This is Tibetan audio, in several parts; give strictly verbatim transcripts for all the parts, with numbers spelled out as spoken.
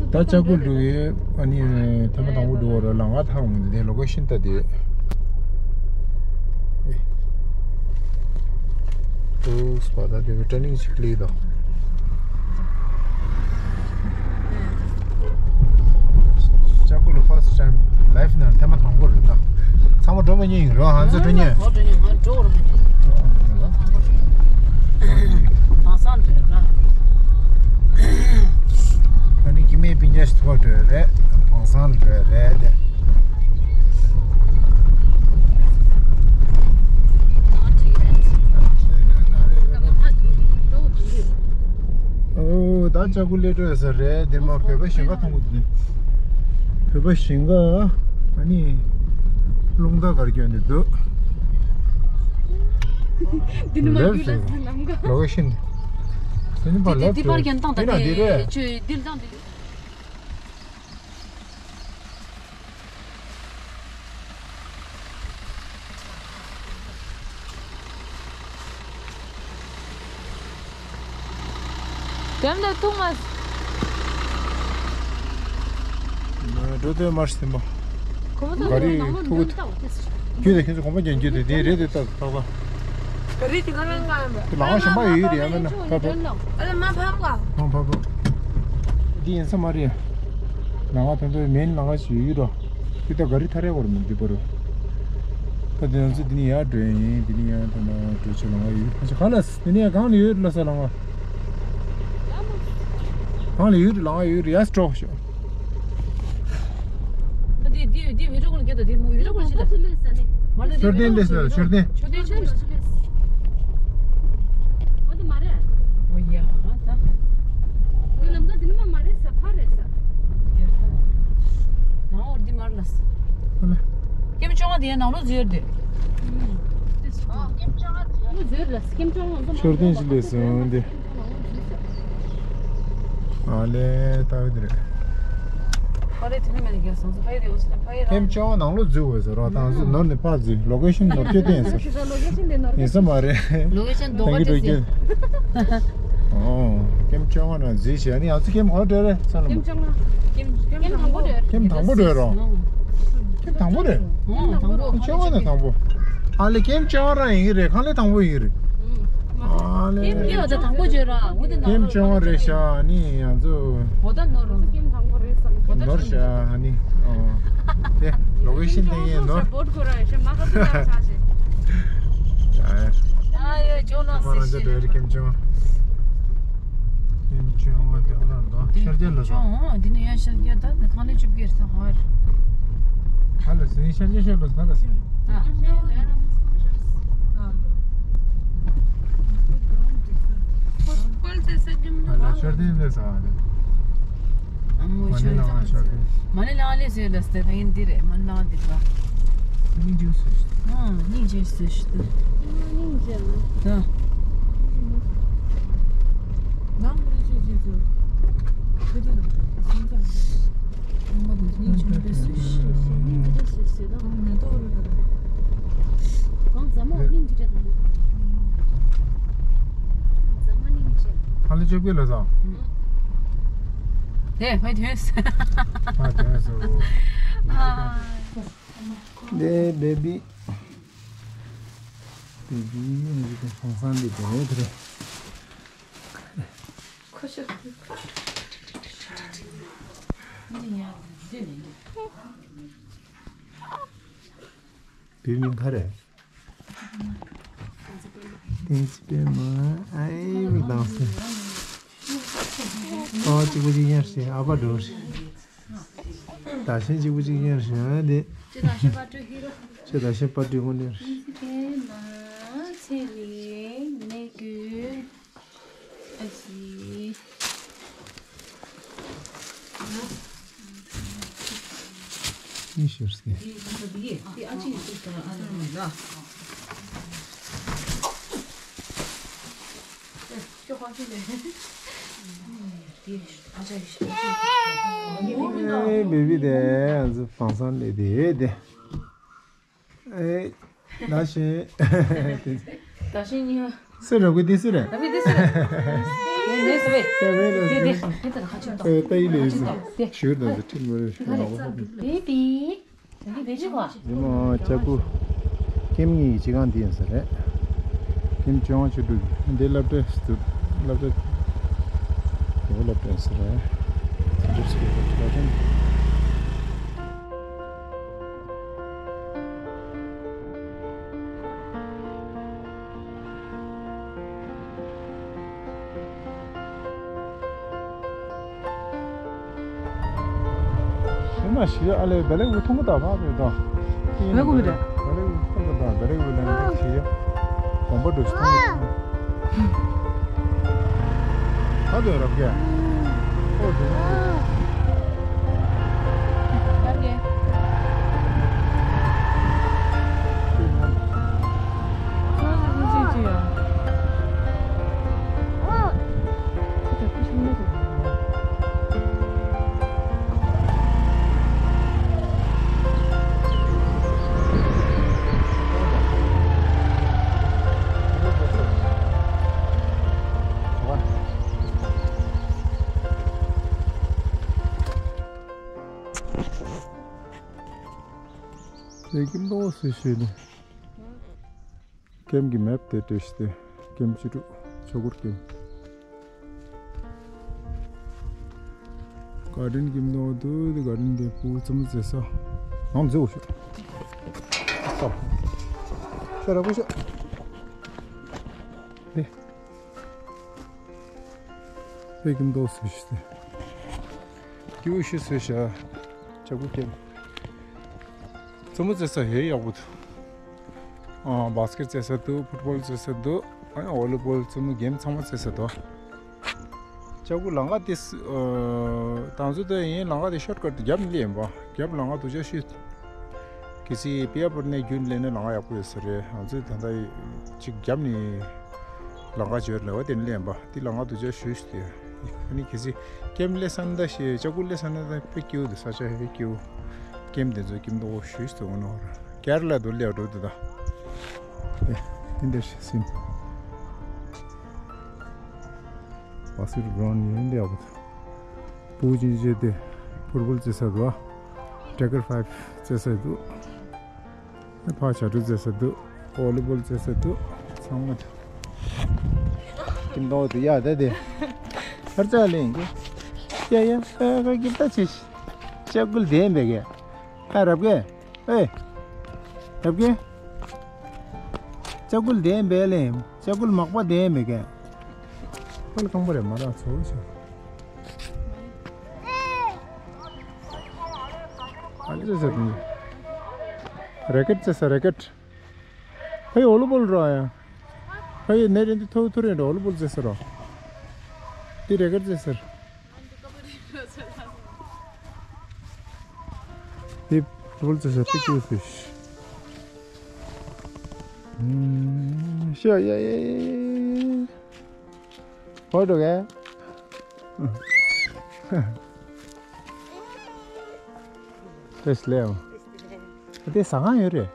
ད་ལྕགས་སྐུད་འགྲོ་ཡས། ཨ་ནི་ཐེངས་མ་དང་པོ་འགྲོ་བ་ར་ལམ་ཁ་ཐག་འོང་དེ་ལོ་ཀེ་ཤན་ལྟ་དེ། དུག་སྤ་ད་དེ་བའི་ཊར་ནིང་ཞིག་ལས་དོ། ལྕགས་སྐུད་ལ་ཕར་སི་ཊི་ཊའིམ་ལའིཕ་ནང་ཐེངས་མ་དང་པོ་རེད་ད། ཚང་མ་འགྲོ་མ་ཉན་ཡིན་རོ། ཧང་ཚ་འགྲོ་ཉན། འགྲོ་འགྲོ་ཉན། ང་འགྲོ་རོ། ཨ་ནི་ཀི་མེ་པིན་ཅ་ཞིག་ཐོག་འགྲོ་རེད། བང་སང་འགྲོ་རེད་དེ། ཨོ་ད་ལྕགས་སྐུད་སླེབས་འགྲོ་ས་རེད། འདིར་མ་བོད་པ་ཞིང་ཁ་མཐོང་གི་འདུག་བོད་པ་ཞིང་ཁ། ཨ་ནི་རླུང་རྟ་གར་སྐྱོད་འདི་འདུག་འདི་ནི་མ་རྒྱུད་ལ་ལམ་ཁ། ལོ་ཀེ་ཤན། འདི་ནི་པར་ལེབ་འདི་པར་གྱོན་སྟངས་དང་འདི་ན་འདི་རེད། ཆུ་འདི་ལ་དང་འདི། དེམ་དེ་ཐུག་མ། འགྲོ་དོན་མར་སེམས་པ། ག་རེ་ཐུག་རྒྱུ་དེ་ཁྱེད་ཚོ་གོམ་པ་རྒྱག་རྒྱུ་དེ་དེ་རེད་དེ་ལྟ་ལྟ་ག་ག་རེ་དེ་ག་རང་ག་ཡིན་པ། དེ་ལ་ང་ཞིམ་པ་ཡོད་རེད་ཡ་མེད་ན་ཕ་ཕ། ཨ་ལ་མ་ཕ་ཕ། མ་ཕ་ཕ། འདི་ཡིན་ས་མ་རེད། ལ་ང་ཕན་ཚུན་མེད་ལ་ང་ཞིག་ཡོད་རོ། དེ་ལྟ་ག་རེ་ཐ་རེ་བར་མི་འདུག་པ་རོ། ད་དེ་ང་ཚོ་འདི་ནས་ཡར་འགྲོ་ཡིན། འདི་ནས་ཡར་ད་ན་འགྲོ་ཆེ་ལ་ང་ཡོད་ཁ་ཆེ་ག་ལ་འདི་ནས་ཡར་གང་ལ་ཡོད་ལ་ས་ལ་ང་། གང་ལ་ཡོད་ལ་ང་ཡོད་ཡ་སྤྲོ་ཤོག་ད་དེ་དེ་དེ་བི་ཌིའོ་ཀོལ་བརྒྱབ་ད་དེ་མོ་བི་ཌིའོ་ཀོལ་བྱེད་ད། མ་རེད། མཆོད་རྟེན་སླེབས་སོང་། མཆོད་རྟེན། མཆོད་རྟེན་མཆོད་རྟེན། འོ་དེ་མ་རེད། འོ་ཡ་ད། དེ་ལམ་ཁ་དེ་ནི་མ་མ་རེད་ས་ཕར་རེད་ས། ནང་འོར་འདི་མར་ལ་ས། ཨ་ལེ། ཀེམ་ཅོང་ཨན་དེ་ནང་ལོགས་འཛུལ་ཏེ། ཨ་ཀེམ་ཅོང་ཨན་དེ་ནང་ལོགས་འཛུལ་ལ་ཀེམ་ཅོང་ཨན་མཆོད་རྟེན་ཞིག་སླེབས་སོང་འདི། ཨ་ལེ་ལྟ་བུ་དེ་རེད། ཕ་རེ་དེ་ནི་མེད་ཀྱང་སོང་ཙང་ཕ་ཡི་རེ་འོ་ཅི་ན་ཕ་ཡི་ར། ཀེམ་ཅོང་ནང་ལོགས་འཛུལ་འོས་ཟེར་རོ། ད་ཚོ་ནོར་ནས་ཕར་འཛུལ། ལོ་ཀེ་ཤན་ནོར་སྐྱོད་བསྟན་ཟེར། ལོ་ཀེ་ཤན་དེ་ནོར་ཡིན་ས་མ་རེད། ལོ་ཀེ་ཤན་རྡོག་ཁ་དེ་ཟེར། ཨོ་ཀེམ་ཅོང་ནང་འཛུལ་བྱས་ནི་ང་ཚོ་ཀེམ་ག་འགྲོ་རེད་ས་ལ་མ། ཀེམ་ཅོང་ལ་ཀེམ་ཀེམ་དང་པོ་འགྲོ། ཀེམ་དང་པོ་འགྲོ་རོ། ཀེམ་དང་པོ་རེད། ཨོ་དང་པོ། ཀེམ་ཅོང་ནང་དང་པོ། ཨ་ལེ་ཀེམ་ཅོང་རང་ཡིན་གྱི་རེད། ཁང་ལས་དང་པོ་ཡིན་གྱི་རེད། ཨ་ལེ། ཀེམ་ཀེམ་ད་དང་པོ་བརྗོད་ར། འོ་དེ་ནང་ཀེམ་ལོགས་ཅོང་རེད་ཤག་ཨ་ནི་ང་ཚོ། འོ་ད་ནོར་རོ། ཀེམ་དང་པོ་རེད་བསམ་གྱི། ནོར་ཤག་ཨ་ནི། ཨོ། དེ་ལོ་ཀེ་ཤན་དེ་ངས་ནོར། བོད་ཁོ་ར་ཤ་མ་ཁ་ཚོ་ཡང་ཆ་ཤེས། ཨ་ཡོ་ཇོ་ནོ་སི་ཤི། ཀེམ་ཅོང་། ཀེམ་ཅོང་དེ་རང་དང་ཤར་རྒྱག་ལ་སོང་། ཨོ་འདི་ནི་ཡང་ཤར་རྒྱག་ད་ནི་ཁང་ལས་བཅུག་གེར་སོང་ཧོར། ཧ་ལ་སེ་ཤར་རྒྱག་ཤར་ལ་ཧ་ལ་སེ། ཨ། ཨ་ལ་ཤར་ཏེ་ལས་ས་རེད། ཨ་མོ་མ་ནི་ཤར་ལ་ང་ཤར་ཏེ། མ་ནི་ལ་ལས་ཟེར་ལ་སྟེ་ད་ཡིན་འདི་རེད། མ་ནི་ལ་འདི་ག་སྙིང་རྗེ་སུ་ཞིག་ཨ་སྙིང་རྗེ་སུ་ཞིག་ཏུ། སྙིང་རྗེ་ལ། ད། ནང་པར་ཅི་ཅི་ཏུ། ཁུ་ཏུ་ན་སེམས་ཙམ་ད། ཁང་པ་དང་སྙིང་རྗེ་མི་འདྲ་སུ་ཞིག་སྙིང་རྗེ་མི་འདྲ་སུ་ཞིག་ད། ཁང་མེ་ཏོག་རུ་ད། གང་ཟ་མོ་སྙིང་རྗེ་རེད་ད། ཟ་མོ་སྙིང་རྗེ། ཧ་ལས་ཅོ་པི་ལ་ཟ། དེ་ཕ་དེ། ཕ་དེ་ཟ། ཨ། དེ་བེ་བི། བེ་བི་ནི་གོང་སང་འདི་དེ་རེད་དེ་རེད། ཁོ་ཤོ། བེ་བི་མིང་ག་རེ། བསྟན་འཛིན་པད་མ། ཨའི་མིག་དང་སེ། ཨ་གཅིག་པུ་གཅིག་ཉར་སེ་ཨ་ཕ་འགྲོ་རེད། ད་ཤན་གཅིག་པུ་གཅིག་ཉར་ཤན་དེ། ཁྱེད་ད་ཤན་པ་སྤྲོད་ཧི་རོ། ཁྱེད་ད་ཤན་པ་སྤྲོད་ངོ་ཉར། ཚེ་ལས་ནས་ཀུན་ཨ་ཞི། ཨི་ཤེར་སི། ཨེ་བེ་བི་དེ་ང་ཚོ་བང་སང་ལས་དེ་དེ། ཨེ་ད་ཤེ། ད་ཤེ་ཉི་ཧ། སུ་རེད་གོ་དེ་སུ་རེད། ད་བི་དེ་སུ་རེད། ལས་ཟེར་བས། ལས་ཟེར་བས། ལས་ཟེར་བས། ལས་ཟེར་བས། ལས་ཟེར་བས། ལས་ཟེར་བས། ལས་ཟེར་བས། ལས་ཟེར་བས། ལས་ཟེར་བས། ལས་ཟེར་བས། ལས་ཟེར་བས། ལས་ཟེར་བས། ཉི་མ་ལྕགས་སྐུ་ཀེམ་གཉིས་ཀྱི་སྤྱི་ཁང་འདི་ཡིན་ས་རེད། ཀེམ་བཅོ་ལྔ་བཅུ་དྲུག་འདི་སློབ་གྲྭ་ཞིག་འདུག་སློབ་གྲྭ། འདི་སློབ་གྲྭ་ཡིན་ས་རེད། སེན་ཊར་སྐུལ་གྲྭ་ཁྲིམས། ཨེ་མ་ཤི་ཨ་ལེ་བེ་ལེ་གུ་ཐུང་གི་ད་བ་བེ་ད། བེ་ལེ་གུ་བེ་ད། བེ་ལེ་གུ་ཐུང་གི་ད་བེ་ལེ་གུ་ལེན་ཤི་ཡ། གོམ་པ་འགྲོ་ཤི་ཐུང་གི་ད། ད་དོ་རབ་ག་ཨོ་དེ་ན། རབ་ག་ཀེམ་ཏོག་སེ་ཤེ་ནི། ཀེམ་གྱི་མེབ་དེ་བྲིས་ཏེ། ཀེམ་བཅུ་དྲུག་ཆོས་སྒོར་ཀེམ། ག་ཌེན་ཀེམ་ཏོག་དུ་དེ་ག་ཌེན་དེ་པུ་ཙམ་ཟེ་ས། ནང་འཛུལ་ཤོག་ས། ཤ་ར་པུ་ཤ། དེ། དེ་ཀེམ་ཏོག་སེ་ཤེ་ནི། ཀེམ་ཤེས་ཟེར་བྱ། ལྕགས་སྐུ་ཀེམ། རྩེད་མོ་རྩེ་ས་ཧེ་ཡག་པོ་འདུག་ཨ་བཱ་སི་ཀེཊ་རྩེ་ས་འདུག་ཕུཊ་བོལ་རྩེ་ས་འདུག་ཨ་ནི་ཝོ་ལི་བོལ་རྩེད་མོ་གེམ་ཚང་མ་རྩེ་ས་འདུག་ལྕགས་སྐུ་ལམ་ཁ་དེ་ཨ་ད་ཚོད་ད་ཡིན་ལམ་ཁ་དེ་ཤོཊ་ཀཊ་རྒྱབ་ནས་སླེབས་ཡིན་པ། རྒྱབ་ལམ་ཁ་དུ་ཅག་ཤོད། གལ་སྲིད་པི་ཡ་པུར་ནས་བརྒྱུད་སླེབས་ན་ལམ་ཁ་ཡག་པོ་ཡོད་ས་རེད། ང་ཚོས་ད་ལྟ་ཅིག་རྒྱབ་ནས་ལམ་ཁ་འབྱོར་ལེ་བ་དེ་ནས་སླེབས་པ། དེ་ལམ་ཁ་དུ་ཅག་ཞུས་ཏེ། ཨ་ནི་གལ་སྲིད་ཀེམ་སླེབས་ས་ན་ད་ཞེ་ལྕགས་སྐུ་སླེབས་ས་ན་ད་དཔེ་སྐྱིད་པོ་འདུག་ས་ཆ་དཔེ་སྐྱིད་པོ། ཀེམ་དེ་ཚོ་ཀེམ་ཏོག་ཞུས་ཏེ་འོ་ནོ་ར་ཀེ་ར་ལ་དུ་སླེབས་འགྲོ་འདུག་ད། དེ་འདྲ་ཞིག་ཟིན། བཱ་སི་ཀེཊ་གྲོན་ཡིན་འདྲ་བོ་འདུག་པུ་ཅིན་ཅེ་དེ་ཕུཊ་བོལ་རྩེ་ས་འདུག་ཊེ་གར་ཕའིབ་རྩེ་ས་འདུག་ཕ་བྱ་སྒྲོ་རྩེ་ས་འདུག་ཝོ་ལི་བོལ་རྩེ་ས་འདུག་ཚང་མ་འདུག་ཀེམ་ཏོག་དེ་ཡ་ད་དེ། ཧར་ཙ་ལེན་གི་ཡ་ཡ་ཨ་ཁ་ཀེམ་ད་ཆེ་ཤི། ལྕགས་སྐུ་ལྡན་པའི་གི་ཨ་རབ་གི་ཨེ། རབ་གི་ལྕགས་སྐུ་ལྡན་པའི་ལེན། ལྕགས་སྐུ་མག་པ་ལྡན་པའི་གི་ཨོལ་ཁང་པ་རེད་མ་ར་ཚོ་ཆོ། ཨ་ལེ་ཟེར་ནི། རེ་ཀེཊ་ཟེར་ས་རེ་ཀེཊ། ཕ་ཡི་ཨོ་ལུ་བོལ་རོ་ཡ། ཕ་ཡི་ནེ་རེ་འདི་ཐོ་ཐོ་རེ་འདྲ་ཨོ་ལུ་བོལ་ཟེར་ས་རོ། འདི་རེ་ཀེཊ་ཟེར་ས་རོ། འདི་ཨོ་ལུ་བོལ་ཟེར་ས་ཏི་ཀི་ཟེར། ཤ་ཡ་ཡ་ཡ་ཡ། ཧོ་འགྲོ་གས། ཏེས་ལེའོ། ཏེ་ཟ་ཁང་ཡོད་རེད།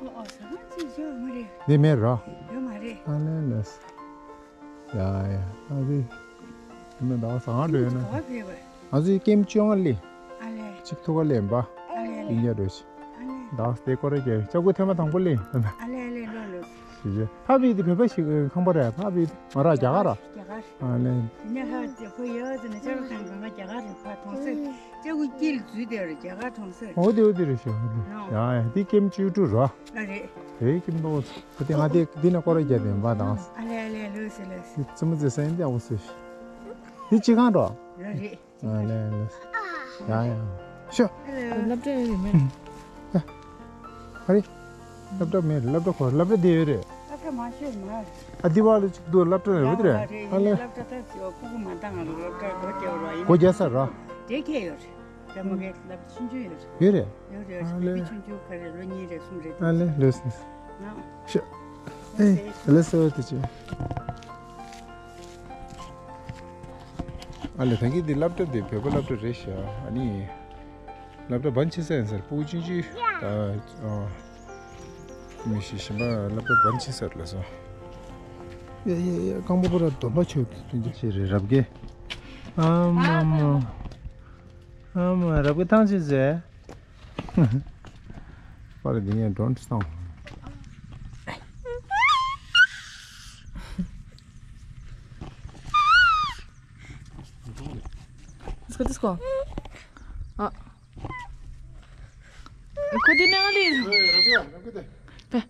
ཨོ་ཨོ་ཟ་ཁང་ཅིག་ཡོད་མ་རེད། འདི་མེད་རོ། ཡོད་མ་རེད། ཨ་ལེ་ལེས། ཡ་ཡ་ཨ་ཏི། མེད་ད་ཟ་ཁང་འགྲོ་ཡོད་ན། ག་བ་ཕེབས་པ། ང་ཚོའི་ཀེམ་བཅོ་ལྔ་ལི། ཨ་ལེ། གཅིག་ཐུག་ག་ལེན་པ། ཨ་ལེ་ཨ་ལེ། ཡིན་ཡ་འགྲོ་ཞིག་ཨ་ལེ། ད་སྟེ་ཀོ་རེ་རྒྱལ་ལྕགས་སྐུ་ཐེངས་མ་དང་པོ་ལེན། ཨ་ལེ་ཨ་ལེ་ལོ་ལོ། ཞེས་བྱས། ཕ་བི་དེ་བོད་པ་ཞིག་ཁང་པ་རེད། ཕ་བི་དེ་ང་རང་རྒྱ་གར་ར། རྒྱ་གར། ཨ་ལེ། དེ་ནས་ཧ་ཅེ་ཁོ་ཡོད་ཟེར་ནས་ལྕགས་ར་ཁང་གང་ག་རྒྱ་གར་རེད། ཕ་གྲོང་གསེབ་ལྕགས་སྐུ་དཀྱིལ་འཛུལ་དེ་རེད། རྒྱ་གར་གྲོང་གསེབ། འོ་དེ་འོ་དེ་རེད་ཤག་ཡ་ཡ་དེ་ཀེམ་བཅུ་དྲུག་ར། ཨ་རེད། དེ་ཀེམ་ཏོག་དེ་ང་དེ་དེ་ནས་ཀོ་ར་རྒྱ་དེ་མ་དང་། ཨ་ལེ་ཨ་ལེ་ལོས་ཟེར་ལོས་ཟེར། རྩེད་མོ་རྩེ་ས་ཡིན་དེ་ཨ་བོ་ཟེར། དེ་སྤྱི་ཁང་ར། ར་རེད། ཨ་ལེ་ལེ། ཡ་ཡ། ཤོ། སློབ་གྲྭ་ཡོད་རེད་མེད། ཡ། ཧ་རི། སློབ་གྲྭ་མེད་རེད། སློབ་གྲྭ་ཁོ་སློབ་གྲྭ་དེ་ཡོད་རེད། སློབ་གྲྭ་མ་ཤོད་མ། ཨ་དི་བ་ལ་ཅིག་ཏུ་སློབ་གྲྭ་ཡོད་རེད། ཡ་རེད། ཨ་ལེ། སློབ་གྲྭ་ད་ཅིག་ཁུག་གུ་མ་བཏང་ང་ལ་སློབ་གྲྭ་སྒོ་རྒྱག་རོགས་ཡིན། སྒོ་རྒྱག་ས་ར། དེ་ཁྱད་ཡོད་རེད། རྒྱ་མོ་གའི་སློབ་ཆུང་ཆུང་ཡོད་རེད། ཡོད་རེད། ཡོད་རེད། ཨ་ལེ། སློབ་ཆུང་ཆུང་ག་རེ་ལོ་གཉིས་རེད་གསུམ་རེད། ཨ་ལེ་ལོས་ཟེར། ན། ཤ། ཨེ། ལེ་སོ་དེ་ཅི། ཨ་ལེ་ད་གི་འདི་སློབ་གྲྭ་འདི་བོད་པ་སློབ་གྲྭ་རེད་ཤག་ཨ་ནི། སློབ་གྲྭ་བན་ཆེ་ས་ཡིན་ཟེར། སྤུ་གུ་ཆུང་ཆུང་། ཨ། ཨ། མི་ཤི་ཤི་མ་སློབ་གྲྭ་བན་ཆེ་ས་ལ་སོ། ཡ་ཡ་ཡ། རྐང་པ་པོ་ར་དོ་ལོ་ཆེ་བ་དེ་ཅི་རེད་རབ་གེ། ཨ་མ་མ། ཨ་མ་རབ་གེ་ཐང་ཆད་ཟེ། པར་འདི་ངས་འགྲོ་སོང་། Let's go, let's go. ཨ། ཁོ་དེ་ནང་ལ། ཨེ། རབ་གེ་རབ་གེ་དེ། པེ།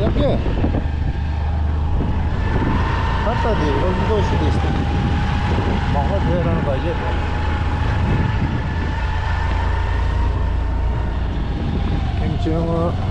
རབ་གེ། ཁ་ས་དེ་རོ་འདོ་ཤི་དེ་སྟེ། མ་ཧོ་དེ་རང་ག་ཡེ་དེ། ཁེམ་ཆུང་།